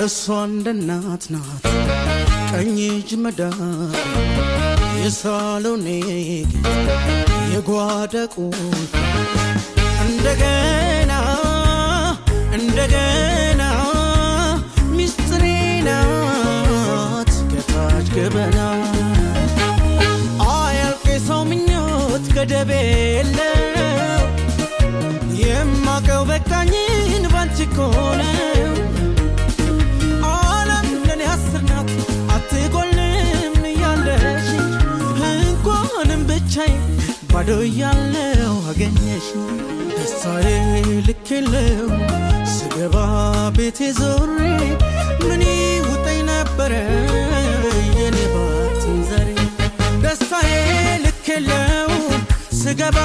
እሷ እንደ እናት ናት፣ ቀኝ እጅ መዳፍ፣ የሳሎኔ ጌጥ፣ የጓዳ ቁልፍ። እንደገና እንደገና ሚስጥሬ ናት ከታች ገበና። አያልቅ የሰው ምኞት፣ ገደብ የለው። የማቀው በቃኝን ባንቺ እኮ ነው። ዓለም ለኔ 10 ናት፣ አትጎልም እያለሽ። እንኳንም ብቻዬን ባዶ እያለው አገኘሽ። ደስታዬ ልክ የለው ስገባ ቤቴ ዞሬ። ምን ይውጠኝ ነበረ የኔ ባትን ዛሬ። ደስታዬ ልክ የለው ስገባ